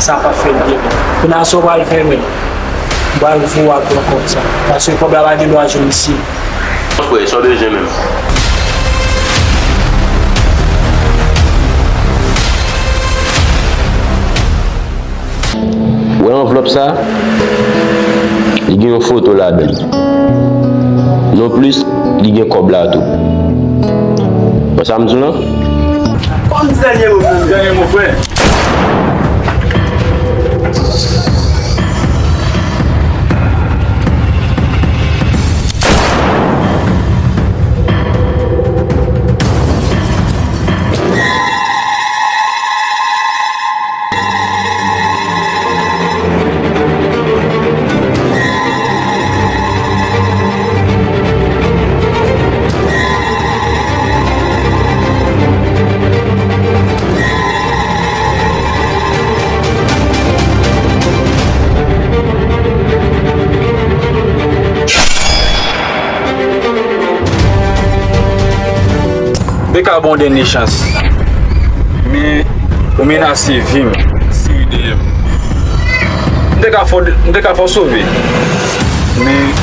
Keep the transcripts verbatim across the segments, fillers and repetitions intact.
Sa p ap fè l byen menm. Kounye a sa w pral fè menm? M pral voye w al pran kòb sa. Paske kòb la pa gen dwa jwenn isit. Mon frè, sa w bezwen menm? Ou wè anvlòp sa? Li gen yon foto ladan li. Nonplis, li gen kòb la tou. Wè sa m di w lan? Kòm ti dènye mo, dènye mo, frè. M te ka ba w dènye chans. Men, ou menase vi m. Siri dèyè m. M te ka fè w, m te ka fè w sove. Men,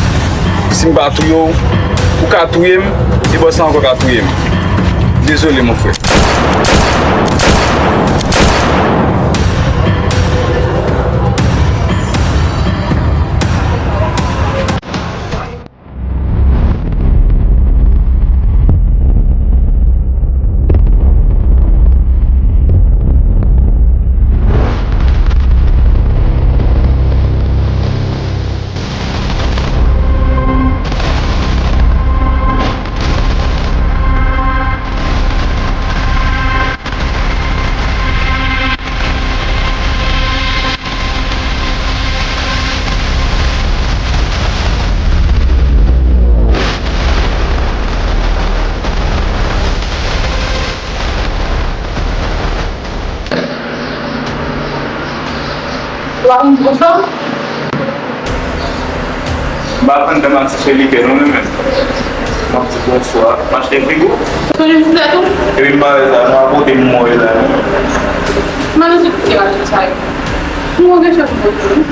si m pa touye w, ou ka touye m, e bòs la ankò ka touye m. Dezole, mon frè. Ou pa konn pran fanm? M pa konn dam a ti cheri ke non, men menm. M ap di bonswa. M achte frigo. Ou jwenn sou tèt ou? Epi m pa wè sa, nou a kote m mò la. Mwen nou sou kote radyo sa yo. Mwen gen chèf mwen.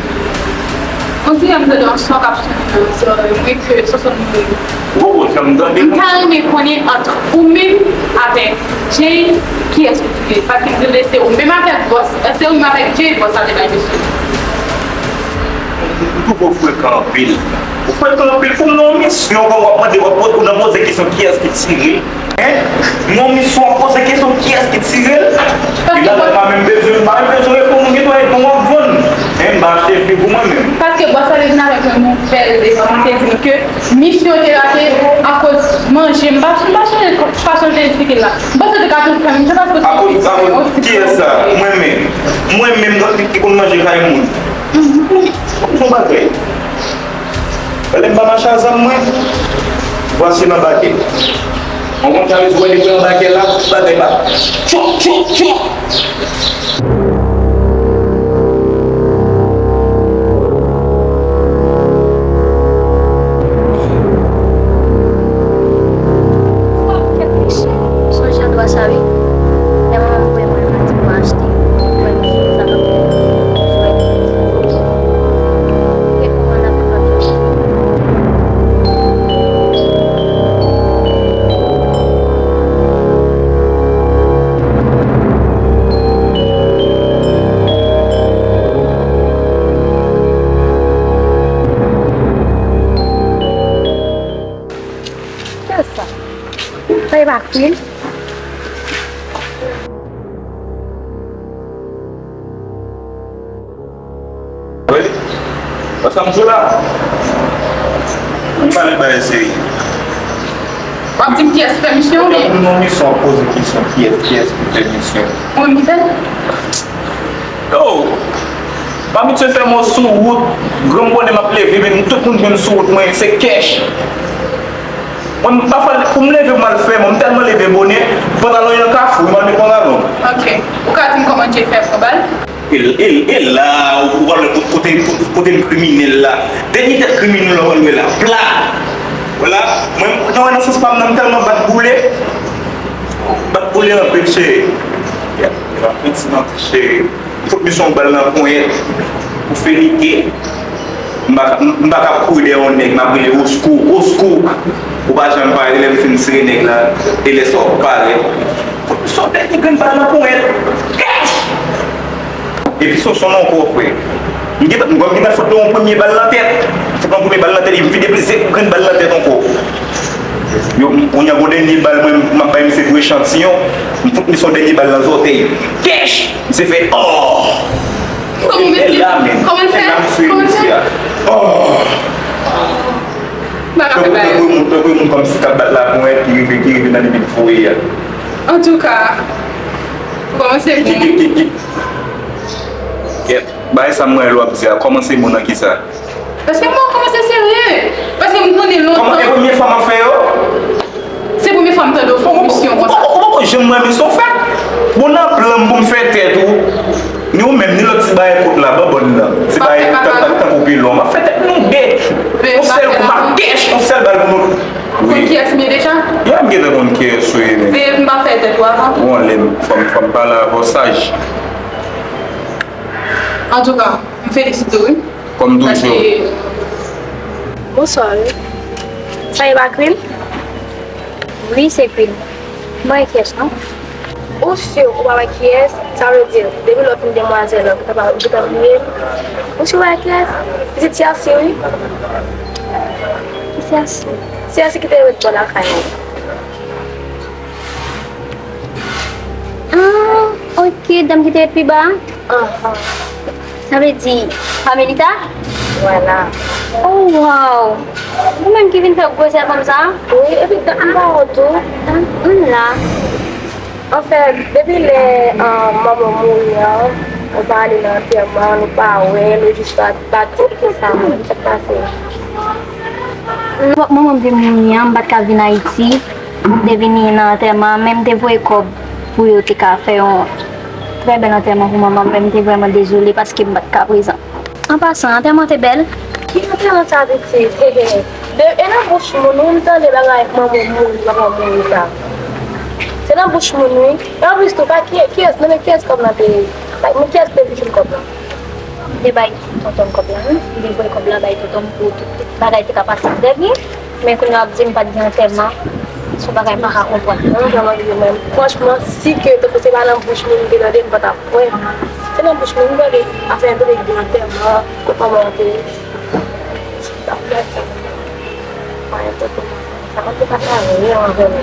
On dirait m tande yon son k ap sonnen nan zòrèy mwen ke se son mouri. Ou poko janm tande. M ta renmen konnen ant ou menm avèk Jay, kiyès ou prefere? Paske m tande se ou menm avèk bòs, se ou menm avèk Jay bòs la te bay mesye. Ou twò frekan anpil. Ou frekan anpil. Pou m nan yon misyon, w ap mande, w ap poze, ou nan poze kesyon kiyès ki tire. Hein? M nan yon misyon, w ap poze kesyon kiyès ki tire l. Epi la, m pa menm bezwen, m pa menm bezwen reponn, ou gen dwa ede m, w ap vann. Hein, m pa achte fi pou mwen menm. Paske bòs la te vin avèk yon nouvèl devan mwen, te di m ke misyon te rate akoz manje. M pa, m pa sonje, m pa sonje esplike l la. M panse te ka tou fè m, se paske akoz, akoz kiyès sa? Mwen menm. Mwen menm, ki konn manje kay moun. Son bagay. Gade m pa mache a zam mwen. Vwasi nan bakè. Mwen konn sa vle di wè li pran bakè la, bagay pa. Tchou, tchou, tchou. Sonje dwa sa wi. Lè manman m voye mwen al Matinik mwen achte. Mwen sa k ap fèt. Mwen kòmann ap fè lòt jòb. Kiyès sa? Sa e pa Queen? Wi. Wè sa m di w la? Ann pale bagay serye. W ap di m kiyès ki fè misyon oubyen? Pou nou misyon, poze kesyon, kiyès, kiyès ki fè misyon? Ou menm ki fè l? Yo, m abitye fè mò sou wout, granm bonè m ap leve, men tout moun jwenn sou wout mwen, se kèch. Mwen, m pa fè, pou m leve, m al fè, mwen, m tèlman leve bonè, pantalon yon kafou, m al met pantalon. Ok. Ou ka di m kòman Jay fè pran bal? E, e, e la, ou, ou pral wè kote, kote, kote m kriminèl la. Dènye tèt kriminèl la, ou pral wè la. Pla! Vwala, mwen, nan, nan sans pa m nan, m tèlman bat boule. Bat boule anpil, cheri. Yeah, anpil, cheri. Fout misye yon bal nan ponyèt pou felite. M pa, m, m pa ka kouri dèyè yon nèg, m ap rele oskou, oskou. Ou pa janm pare, lè m fin sere nèg la, e lè sa w ap pare. Fout misye yon dènye grenn bal nan ponyèt. Kèch! Epi se, se yon non ankò, frè. M gentan, m gentan fout li yon premye bal nan tèt. Fout li yon premye bal nan tèt, epi m vide plizyè grenn bal nan tèt ankò. Yo, m, kounye a gon dènye bal, mwen, m ap bay misye pou echantiyon. M fout misye yon dènye bal nan zòtèy. Kèch! Misye fè, oh! Kòman misye, kòman l fè? Kòman l fè? Kòman l fè? Oh! M pa ka fè bagay. Tankou, tankou moun, tankou moun kòmsi k ap bat laponyèt ki rive, ki rive nan limit foye a. Antouka, kòmanse bon. Ki, ki, ki, ki, ki, kèt, bagay sa m wè l w ap di a, kòmanse bon nan kisa? Paske m wè w kòmanse serye. Paske m konnen lontan. Kòman, e premye fwa m ap fè yo? Se premye fwa m tande w fè yon misyon konsa. Ou poko, ou poko janm wè misyon fèt. Bon, nan plan m pou m fè tèt ou, ni ou menm, ni lòt ti bagay kot la, banbòn nan. Ti bagay tankou pilon. M ap fè tèt nou de. Yon sèl kou, m ap kèch, yon sèl bal pou nou. Wi. Konn kiyès m ye deja? Ya, m gentan konn kiyès ou ye, men. Veye m pa fè tèt ou avan. Ou anlè m, fò m, fò m pale avè w saj. Antouka, m felisite w, wi. Kòm toujou. Paske Bonswa, wi. Sa e pa Queen? Wi, se Queen. M pa wè kiyès, non. Ou si ou pa wè kiyès? Sa vle di, depi lè w fin demwazèl la, ou gentan pa, ou gentan bliye? Ou si ou pa wè kiyès? Pitit Chelsea, wi. Chelsea. Chelsea ki te ret bò lakay mwen. Ah, ok, dam ki te ret pi ba a? Ahan. Sa vle di, Carmelita? Vwala. Oh, wow! Ou menm ki vin fè gwosè fanm sa a? Wi, epi dat m pa wont tou. Ah, m la. Anfèt, depi lè, ah, manman w mouri an, ou pa ale nan antèman, nou pa wè l, ou jis pa, pa di kisa, sa k pase. Non, manman m te mouri an, m pa t ka vin Ayiti. M te vini nan antèman an, men m te voye kòb pou yo te ka fè yon trè bèl antèman pou manman m, men m te vrèman dezole paske m pa t ka prezan. An pasan, antèman te bèl. Ki antèman sa, pitit? De, e nan bouch moun, wi, m tande bagay manman w mouri, papa w mouri sa. Se nan bouch moun, wi. E anplis tou, pa ki, kiyès, nan men kiyès kòb lan te, pa, men kiyès te vin jwenn kòb lan? M te bay tonton m kòb la, wi. M te voye kòb la bay tonton m pou tout bagay te ka pase trè byen. Men kounye a w ap di m pa t gen antèman. Se yon bagay m pa ka konprann. Mwen vrèman rive, men franchman, si ke tankou se pa nan bouch moun m te tande, m pa t ap kwè. Se nan bouch moun m tande afè m tande gen antèman, kot manman w te ye. M pa t ap kwè sa. Pa enpòtan. Sa pa t ka fè anyen avè m.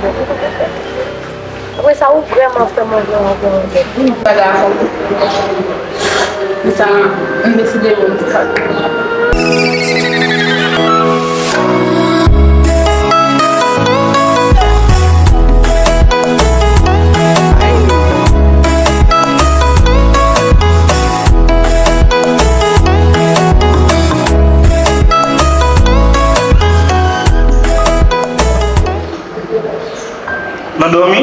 Apre sa, ou vrèman fè mwen vrèman, vrèman bèl. M pa dakò. Pou sa, m deside mwen di pa. Nan dòmi?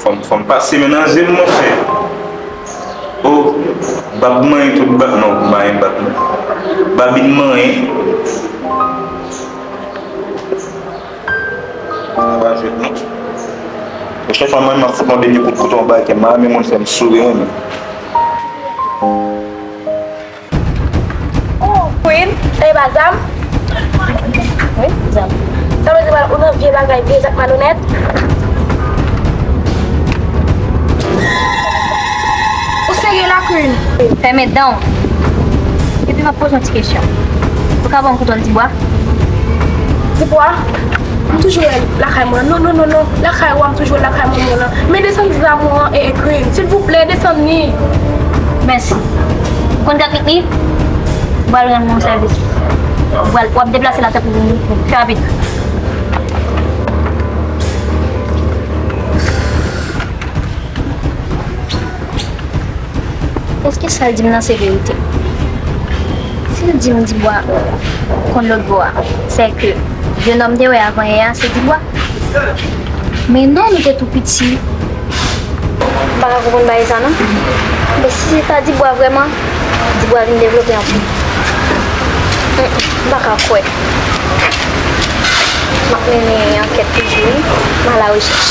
Fò m, fò m pase men nan je m, monchè. O, bab manyen tout bab, non, manyen bab, non. Babin manyen. Sa pa jwèt, non. Pwochèn fwa, mwen, m ap fout yon dènye kout kouto anba kè m, men moun fè m souri, mwen menm. Oh, Queen, sa e pa zam? Wi, zam. Sa vle di ou nan vye bagay, vye zak malonèt? Ou serye la, Queen? Fèmen dan w. Epi m ap poze yon ti kesyon. Ou ka ban m kouto Dibwa? Dibwa? M toujou wè l lakay mwen. Non, non, non, non. Lakay ou a, m toujou wè l lakay manman w lan. Men desann zam ou an, e, e, Queen. Silvouplè, desann li. Mèsi. Ou konn teknik li? Ou pral rann mwen yon sèvis. Ou pral, w ap deplase la tankou yon, yon, fè rapid. Èske sa l di m nan se verite? Si l di m Dibwa konn lòt bò a, sèke jennonm te wè avan yè a se Dibwa. Men non, nou te tou piti. M pa ka konprann bagay sa non. Men si se ta Dibwa vrèman, Dibwa vin devlope anpil. Mm, m pa ka kwè. M ap mennen ankèt toujou wi. M a la rechèch.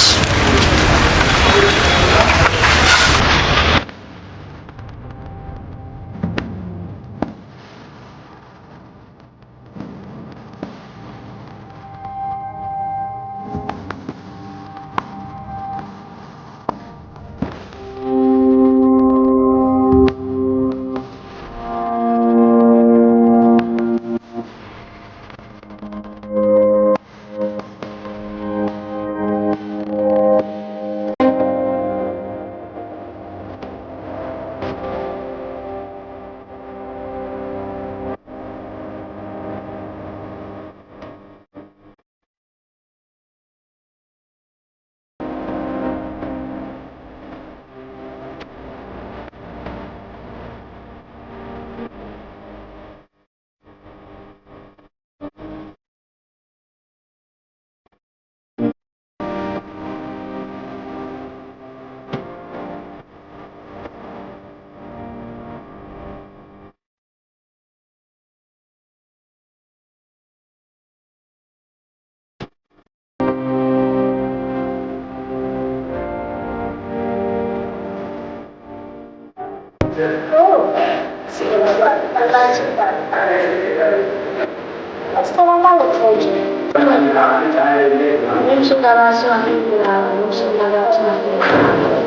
Oh, se yon bal. Èske w ap pale trè byen? Menm si w ta pase anpil moun la, menm si w ta pase anpil moun la.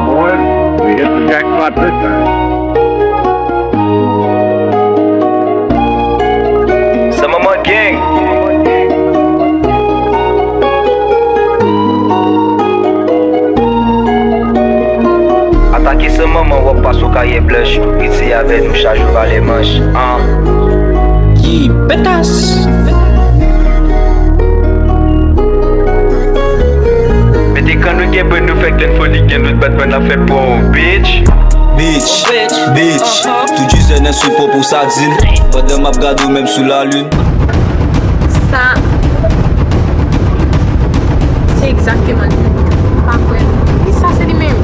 Boy, we hit the jackpot this time. Sa manman gang. Atake san manman w ap pase w karyè blanch. Rete avè nou chak jou pa lè manch. An. Ki petas. Mete kan nou gen bwen nou fè grenn foli gen nou batman ap fè pou ou, bitch. Bitch, bitch, tout jizè nan sou pòp ou sa di l. Pandan m ap gade w menm sou lalin. Sa, se egzakteman li menm. M pa kwè l. Wi, sa se li menm.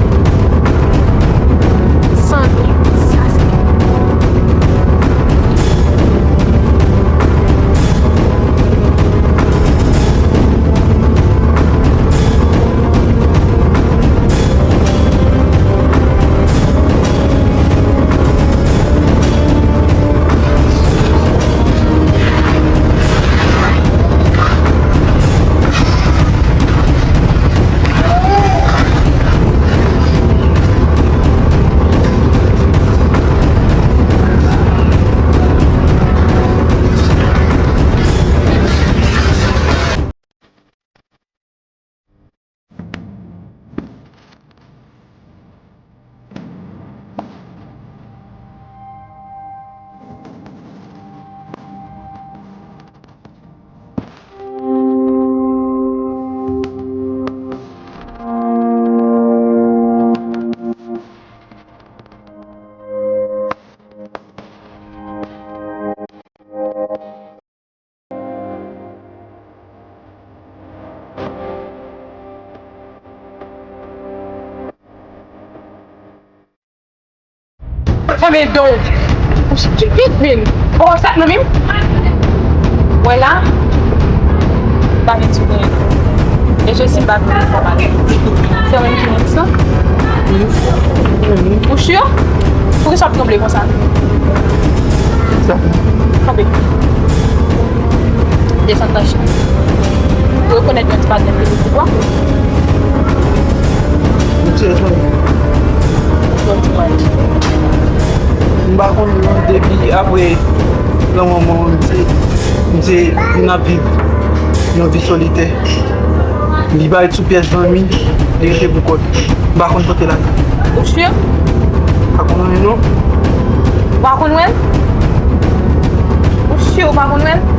San dout, sa se li menm. Fèmen don. Ou chit vit vin. Ou wè sa k nan men m? Wè la? M pa vin sou teren. E Jesi m pa vin pou mal. Se ou menm ki moun sa? Ou si? Poukisa w ap tranble konsa? Kanpe. Desann nan chen. Ou rekonèt yon ti patnè ke li di kwa? Ou tire fanmi. Yon ti manje. M pa konn non, depi apre lanmò manman m, misye, misye vin ap viv yon vi solitè. Li pa ret sou pyès zanmi, li rete pou kò l. M pa konn kote l ale. Ou si? Pa konn anyen non. Ou pa konn wè l? Ou si ou pa konn wè l?